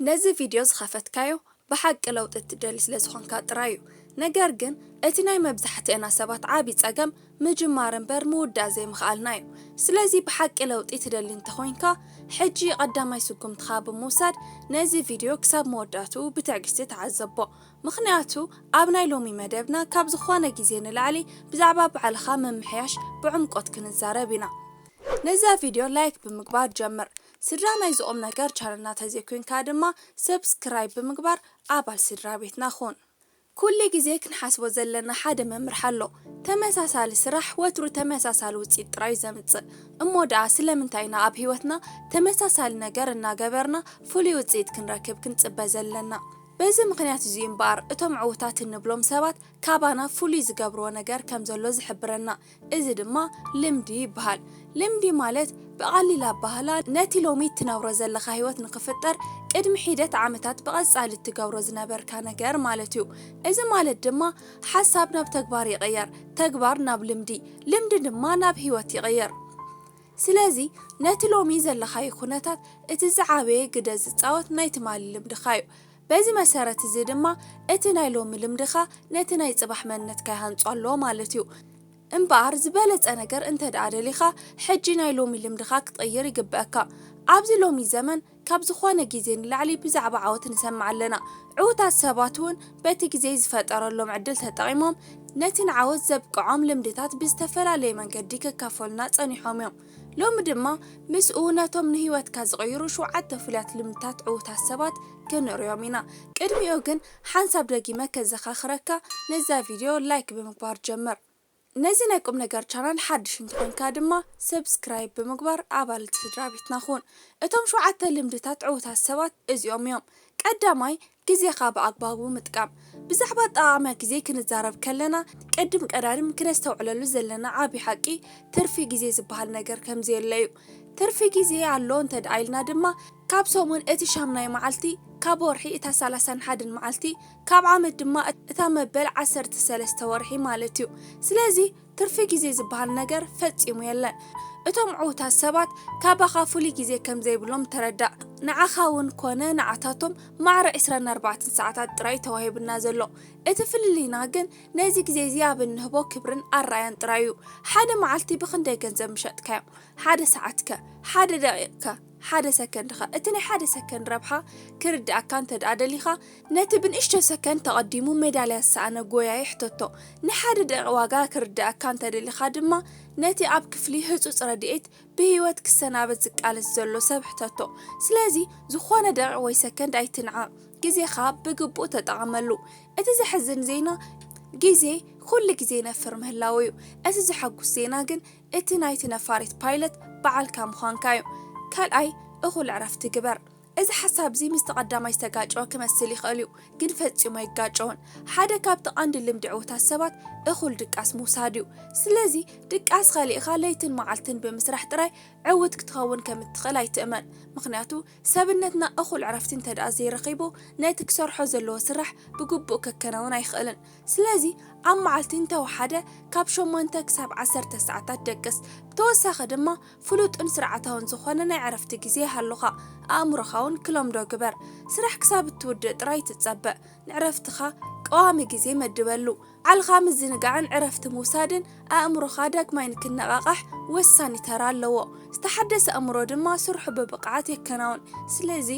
ነዚ ቪድዮ ዝኸፈትካዮ ብሓቂ ለውጢ እትደሊ ስለ ዝኾንካ ጥራይ እዩ። ነገር ግን እቲ ናይ መብዛሕትእና ሰባት ዓቢ ጸገም ምጅማር እምበር ምውዳእ ዘይምኽኣልና እዩ። ስለዚ ብሓቂ ለውጢ ትደሊ እንተኾይንካ፣ ሕጂ ቀዳማይ ስጉምትኻ ብምውሳድ ነዚ ቪድዮ ክሳብ መወዳእትኡ ብትዕግስቲ ተዓዘቦ። ምኽንያቱ ኣብ ናይ ሎሚ መደብና ካብ ዝኾነ ግዜ ንላዕሊ ብዛዕባ ባዕልኻ ምምሕያሽ ብዕምቆት ክንዛረብ ኢና። ነዛ ቪድዮ ላይክ ብምግባር ጀምር። ስድራ ናይዚ ቁም ነገር ቻነልና ተዘይኮይንካ ድማ ሰብስክራይብ ብምግባር ኣባል ስድራ ቤትና ኹን። ኩሉ ግዜ ክንሓስቦ ዘለና ሓደ መምርሒ ኣሎ። ተመሳሳሊ ስራሕ ወትሩ ተመሳሳሊ ውፅኢት ጥራይ ዘምፅእ። እሞ ደኣ ስለምንታይ ኢና ኣብ ህይወትና ተመሳሳሊ ነገር እናገበርና ፍሉይ ውፅኢት ክንረክብ ክንፅበ ዘለና? በዚ ምኽንያት እዚ እምበኣር እቶም ዕዉታት እንብሎም ሰባት ካባና ፍሉይ ዝገብርዎ ነገር ከም ዘሎ ዝሕብረና። እዚ ድማ ልምዲ ይበሃል። ልምዲ ማለት ብቐሊል ኣባህላ ነቲ ሎሚ እትነብሮ ዘለኻ ህይወት ንክፍጠር ቅድሚ ሒደት ዓመታት ብቐጻሊ እትገብሮ ዝነበርካ ነገር ማለት እዩ። እዚ ማለት ድማ ሓሳብ ናብ ተግባር ይቕየር፣ ተግባር ናብ ልምዲ፣ ልምዲ ድማ ናብ ህይወት ይቕየር። ስለዚ ነቲ ሎሚ ዘለኻዮ ኩነታት እቲ ዝዓበየ ግደ ዝጻወት ናይ ትማሊ ልምድኻ እዩ። በዚ መሰረት እዚ ድማ እቲ ናይ ሎሚ ልምድኻ ነቲ ናይ ጽባሕ መንነትካ ይሃንጾ ኣሎ ማለት እዩ። እምበኣር ዝበለጸ ነገር እንተ ደኣ ደሊኻ፣ ሕጂ ናይ ሎሚ ልምድኻ ክትቕይር ይግበኣካ። ኣብዚ ሎሚ ዘመን ካብ ዝኾነ ግዜ ንላዕሊ ብዛዕባ ዓወት ንሰምዕ ኣለና። ዕዉታት ሰባት እውን በቲ ግዜ ዝፈጠረሎም ዕድል ተጠቒሞም ነቲ ንዓወት ዘብቅዖም ልምድታት ብዝተፈላለየ መንገዲ ክካፈሉና ጸኒሖም እዮም። ሎሚ ድማ ምስኡ ነቶም ንህይወትካ ዝቕይሩ ሸውዓተ ፍሉያት ልምድታት ዕዉታት ሰባት ክንርእዮም ኢና። ቅድሚኡ ግን ሓንሳብ ደጊመ ከዘኻኽረካ ነዛ ቪድዮ ላይክ ብምግባር ጀምር። ነዚ ናይ ቁም ነገር ቻናል ሓድሽ እንተኾንካ ድማ ሰብስክራይብ ብምግባር ኣባል ስድራ ቤትና ኹን። እቶም ሸውዓተ ልምድታት ዕዉታት ሰባት እዚኦም እዮም። ቀዳማይ፣ ግዜኻ ብኣግባቡ ምጥቃም። ብዛዕባ ኣጠቓቕማ ግዜ ክንዛረብ ከለና ቅድም ቀዳድም ክነስተውዕለሉ ዘለና ዓቢ ሓቂ ትርፊ ግዜ ዝበሃል ነገር ከም ዘየለ እዩ። ትርፊ ግዜ ኣሎ እንተ ደኣ ኢልና ድማ ካብ ሰሙን እቲ ሻምናይ መዓልቲ፣ ካብ ወርሒ እታ ሰላሳን ሓደን መዓልቲ፣ ካብ ዓመት ድማ እታ መበል ዓሰርተ ሰለስተ ወርሒ ማለት እዩ። ስለዚ ትርፊ ግዜ ዝበሃል ነገር ፈጺሙ የለን። እቶም ዕዉታት ሰባት ካባኻ ፍሉይ ግዜ ከም ዘይብሎም ተረዳእ። ንዓኻ እውን ኮነ ንዓታቶም ማዕረ ዕስራን ኣርባዕተን ሰዓታት ጥራይ ተዋሂቡና ዘሎ። እቲ ፍልልይና ግን ነዚ ግዜ እዚ ኣብ እንህቦ ክብርን ኣረኣያን ጥራይ እዩ። ሓደ መዓልቲ ብኽንደይ ገንዘብ ምሸጥካዮ? ሓደ ሰዓትከ? ሓደ ደቂቕከ? ሓደ ሰከንድኸ? እቲ ናይ ሓደ ሰከንድ ረብሓ ክርድኣካ እንተ ደኣ ደሊኻ፣ ነቲ ብንእሽቶ ሰከንድ ተቐዲሙ ሜዳልያ ዝሰኣነ ጎያዪ ሕተቶ። ናይ ሓደ ደቂቕ ዋጋ ክርድኣካ እንተ ደሊኻ ድማ፣ ነቲ ኣብ ክፍሊ ህጹጽ ረድኤት ብህይወት ክሰናበት ዝቃለስ ዘሎ ሰብ ሕተቶ። ስለዚ፣ ዝኾነ ደቂቕ ወይ ሰከንድ ኣይትንዓቕ። ግዜኻ ብግቡእ ተጠቐመሉ። እቲ ዘሕዝን ዜና፣ ግዜ ኩሉ ግዜ ይነፍር ምህላዉ እዩ። እቲ ዘሐጉስ ዜና ግን፣ እቲ ናይቲ ነፋሪት ፓይለት በዓልካ ምዃንካ እዩ። ካልኣይ፣ እኹል ዕረፍቲ ግበር። እዚ ሓሳብ እዚ ምስቲ ቀዳማይ ዝተጋጨወ ክመስል ይኽእል እዩ፣ ግን ፈጺሙ ኣይጋጨውን። ሓደ ካብቲ ቀንዲ ልምዲ ዕዉታት ሰባት እኹል ድቃስ ምውሳድ እዩ። ስለዚ፣ ድቃስ ከሊእኻ ለይትን መዓልትን ብምስራሕ ጥራይ ዕዉት ክትኸውን ከም እትኽእል ኣይትእመን። ምኽንያቱ፣ ሰብነትና እኹል ዕረፍቲ እንተ ደኣ ዘይረኺቡ፣ ነቲ ክሰርሖ ዘለዎ ስራሕ ብግቡእ ከከናውን ኣይኽእልን። ስለዚ፣ ኣብ መዓልቲ እንተወሓደ ካብ ሸሞንተ ክሳብ ዓሰርተ ሰዓታት ደቅስ። ብተወሳኺ ድማ፣ ፍሉጥን ስርዓታውን ዝኾነ ናይ ዕረፍቲ ግዜ ይሃሉኻ። ኣእምሮኻ እውን ክለምዶ ግበር። ስራሕ ክሳብ እትውድእ ጥራይ ትጸበ። ንዕረፍትኻ ቀዋሚ ግዜ መድበሉ። ባዕልኻ ምዝንጋዕን ዕረፍቲ ምውሳድን ኣእምሮኻ ዳግማይ ንክነቓቓሕ ወሳኒ ተራ ኣለዎ። ዝተሓደሰ ኣእምሮ ድማ ስርሑ ብብቕዓት የከናውን። ስለዚ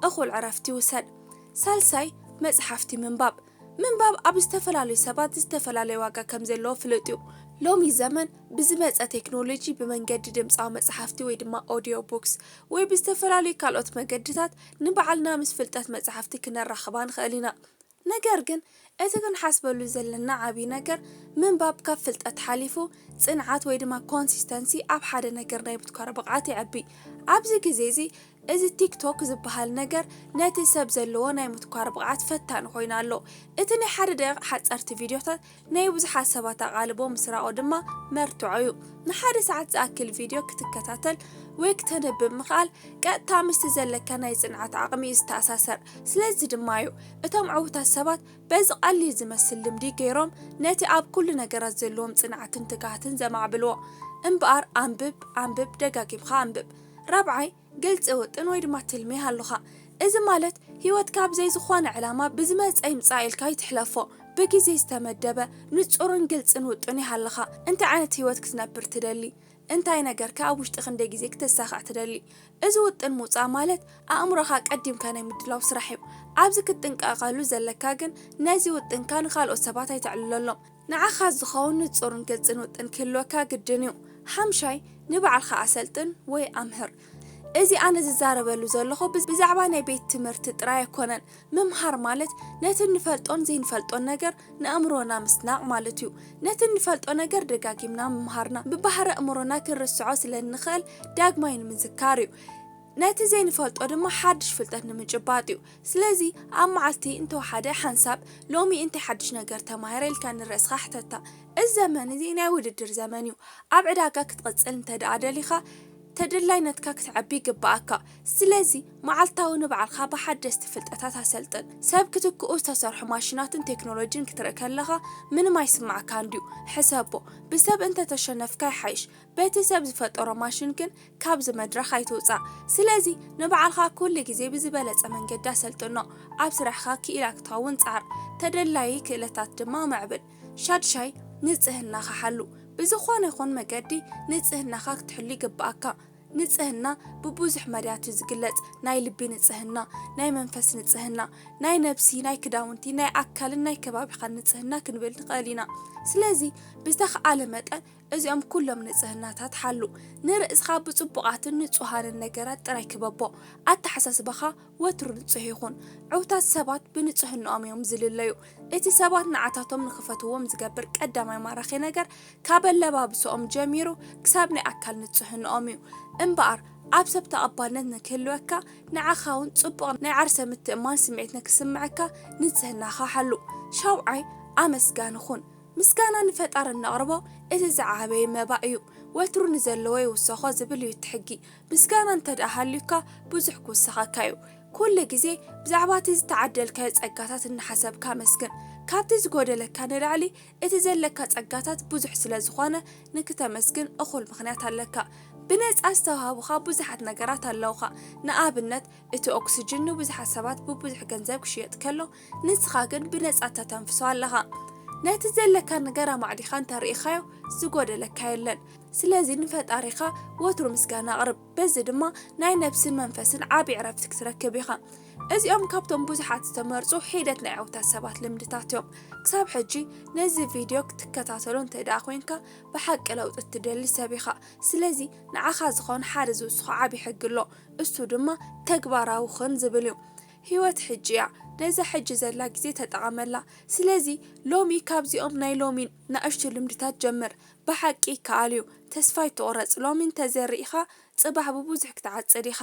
እኹል ዕረፍቲ ውሰድ። ሳልሳይ፣ መጽሓፍቲ ምንባብ። ምንባብ ኣብ ዝተፈላለዩ ሰባት ዝተፈላለየ ዋጋ ከም ዘለዎ ፍሉጥ እዩ። ሎሚ ዘመን ብዝመጸ ቴክኖሎጂ ብመንገዲ ድምጻዊ መጽሓፍቲ ወይ ድማ ኦዲዮ ቡክስ ወይ ብዝተፈላለዩ ካልኦት መገድታት ንባዕልና ምስ ፍልጠት መጽሓፍቲ ክነራኽባ ንኽእል ኢና። ነገር ግን እቲ ክንሓስበሉ ዘለና ዓብዪ ነገር ምንባብ ካብ ፍልጠት ሓሊፉ ጽንዓት ወይ ድማ ኮንሲስተንሲ ኣብ ሓደ ነገር ናይ ምትኳር ብቕዓት የዕቢ። ኣብዚ ግዜ እዚ እዚ ቲክቶክ ዝበሃል ነገር ነቲ ሰብ ዘለዎ ናይ ምትኳር ብቕዓት ፈታኒ ኮይኑ ኣሎ። እቲ ናይ ሓደ ደቂቕ ሓጸርቲ ቪድዮታት ናይ ብዙሓት ሰባት ኣቓልቦ ምስራቑ ድማ መርትዖ እዩ። ንሓደ ሰዓት ዝኣክል ቪድዮ ክትከታተል ወይ ክተንብብ ምኽኣል ቀጥታ ምስቲ ዘለካ ናይ ጽንዓት ዓቕሚ እዩ ዝተኣሳሰር። ስለዚ ድማ እዩ እቶም ዕዉታት ሰባት በዚ ቀሊል ዝመስል ልምዲ ገይሮም ነቲ ኣብ ኩሉ ነገራት ዘለዎም ጽንዓትን ትግሃትን ዘማዕብልዎ። እምበኣር ኣንብብ፣ ኣንብብ፣ ደጋጊምካ ኣንብብ። ራብዓይ፣ ግልጺ ውጥን ወይ ድማ ትልሚ ይሃሉኻ። እዚ ማለት ህይወትካ ብዘይ ዝኾነ ዕላማ ብዝመጸ ይምጻእ ኢልካ ኣይትሕለፎ። ብግዜ ዝተመደበ ንጹርን ግልጽን ውጥን ይሃልኻ። እንታይ ዓይነት ህይወት ክትነብር ትደሊ? እንታይ ነገር ከ ኣብ ውሽጢ ክንደይ ግዜ ክተሳኽዕ ትደሊ? እዚ ውጥን ምውጻእ ማለት ኣእምሮኻ ቀዲምካ ናይ ምድላው ስራሕ እዩ። ኣብዚ ክትጥንቀቐሉ ዘለካ ግን ነዚ ውጥንካ ንኻልኦት ሰባት ኣይተዕልለሎም። ንዓኻ ዝኸውን ንጹርን ግልጽን ውጥን ክህልወካ ግድን እዩ። ሓምሻይ፣ ንባዕልኻ ኣሰልጥን ወይ ኣምህር። እዚ ኣነ ዝዛረበሉ ዘለኹ ብዝ-፣ ብዛዕባ ናይ ቤት ትምህርቲ ጥራይ ኣይኮነን። ምምሃር ማለት ነቲ እንፈልጦን ዘይንፈልጦን ነገር ንኣእምሮና ምስናቕ ማለት እዩ። ነቲ እንፈልጦ ነገር ደጋጊምና ምምሃርና ብባህሪ ኣእምሮና ክንርስዖ ስለ እንኽእል ዳግማይ ንምዝካር እዩ። ነቲ ዘይንፈልጦ ድማ ሓድሽ ፍልጠት ንምጭባጥ እዩ። ስለዚ ኣብ መዓልቲ እንተወሓደ ሓንሳብ ሎሚ እንታይ ሓድሽ ነገር ተማሂረ ኢልካ ንርእስኻ ሕተታ። እዚ ዘመን እዚ ናይ ውድድር ዘመን እዩ። ኣብ ዕዳጋ ክትቕጽል እንተ ደኣ ደሊኻ ተደላይነትካ ክትዕቢ ይግብኣካ። ስለዚ መዓልታዊ ንባዕልካ ብሓደስቲ ፍልጠታት ኣሰልጥን። ሰብ ክትክኡ ዝተሰርሑ ማሽናትን ቴክኖሎጂን ክትርኢ ከለኻ ምንም ኣይስማዕካን ድዩ? ሕሰቦ። ብሰብ እንተ ተሸነፍካ ይሓይሽ። በቲ ሰብ ዝፈጠሮ ማሽን ግን ካብዚ መድረኽ ኣይትውጻእ። ስለዚ ንባዕልኻ ኩሉ ግዜ ብዝበለጸ መንገዲ ኣሰልጥኖ። ኣብ ስራሕኻ ክኢላ ክትኸውን ጻዕር። ተደላዪ ክእለታት ድማ ኣማዕብል። ሻድሻይ፣ ንጽህናኻ ሓሉ። ብዝኾነ ይኹን መገዲ ንጽህናኻ ክትሕሉ ይግብኣካ። ንጽህና ብብዙሕ መዳያት እዩ ዝግለጽ። ናይ ልቢ ንጽህና፣ ናይ መንፈስ ንጽህና፣ ናይ ነብሲ፣ ናይ ክዳውንቲ፣ ናይ ኣካልን ናይ ከባቢኻን ንጽህና ክንብል ንኽእል ኢና። ስለዚ ብዝተኽኣለ መጠን እዚኦም ኩሎም ንጽህናታት ሓሉ። ንርእስኻ ብጽቡቓትን ንጹሃንን ነገራት ጥራይ ክበቦ። ኣተሓሳስባኻ ወትሩ ንጹህ ይኹን። ዕውታት ሰባት ብንጽህንኦም እዮም ዝልለዩ። እቲ ሰባት ንዓታቶም ንኽፈትዎም ዝገብር ቀዳማይ ማራኺ ነገር ካብ ኣለባብስኦም ጀሚሩ ክሳብ ናይ ኣካል ንጽህንኦም እዩ። እምበኣር ኣብ ሰብ ተቐባልነት ንክህልወካ ንዓኻ እውን ጽቡቕ ናይ ዓርሰ ምትእምማን ስምዒት ንክስምዐካ ንጽህናኻ ሓሉ። ሻውዓይ፣ ኣመስጋኒ ኩን። ምስጋና ንፈጣሪ እነቕርቦ እቲ ዝዓበየ መባእ እዩ። ወትሩ ንዘለዎ ይውሰኾ ዝብል እዩ እቲ ሕጊ። ምስጋና እንተ ደኣ ሃልዩካ ብዙሕ ክውሰኸካ እዩ። ኩሉ ግዜ ብዛዕባ እቲ ዝተዓደልካዮ ጸጋታት እናሓሰብካ ኣመስግን። ካብቲ ዝጎደለካ ንላዕሊ እቲ ዘለካ ጸጋታት ብዙሕ ስለ ዝኾነ ንክተመስግን እኹል ምኽንያት ኣለካ። ብነጻ ዝተዋህቡኻ ብዙሓት ነገራት ኣለውኻ። ንኣብነት እቲ ኦክስጅን ንብዙሓት ሰባት ብብዙሕ ገንዘብ ክሽየጥ ከሎ ንስኻ ግን ብነጻ ተተንፍሶ ኣለኻ። ነቲ ዘለካ ነገር ኣማዕዲኻ እንተርኢኻዮ ዝጎደለካ የለን። ስለዚ ንፈጣሪኻ ወትሩ ምስጋና ኣቕርብ። በዚ ድማ ናይ ነብስን መንፈስን ዓቢ ዕረፍቲ ክትረክብ ኢኻ። እዚኦም ካብቶም ብዙሓት ዝተመርጹ ሒደት ናይ ዕውታት ሰባት ልምድታት እዮም። ክሳብ ሕጂ ነዚ ቪድዮ ክትከታተሎ እንተ ደኣ ኮይንካ ብሓቂ ለውጢ እትደሊ ሰብ ኢኻ። ስለዚ ንዓኻ ዝኾን ሓደ ዝውስኾ ዓቢ ሕጊ ኣሎ። እሱ ድማ ተግባራዊ ኹን ዝብል እዩ። ህይወት ሕጂ እያ። ነዛ ሕጂ ዘላ ግዜ ተጠቐመላ። ስለዚ ሎሚ ካብዚኦም ናይ ሎሚ ናእሽቱ ልምድታት ጀምር። ብሓቂ ይከኣል እዩ። ተስፋ ኣይትቑረጽ። ሎሚ እንተዘይርኢኻ ጽባሕ ብብዙሕ ክትዓጽድ ኢኻ።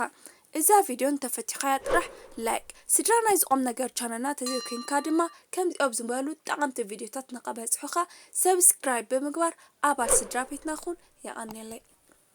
እዛ ቪድዮ እንተፈቲኻያ ጥራሕ ላይክ፣ ስድራ ናይ ዝቆም ነገር ቻነልና ተዘይኮይንካ ድማ ከምዚኦም ዝበሉ ጠቐምቲ ቪድዮታት ንኸበጽሑኻ ሰብስክራይብ ብምግባር ኣባል ስድራ ቤትና ኩን። የቐንየለይ።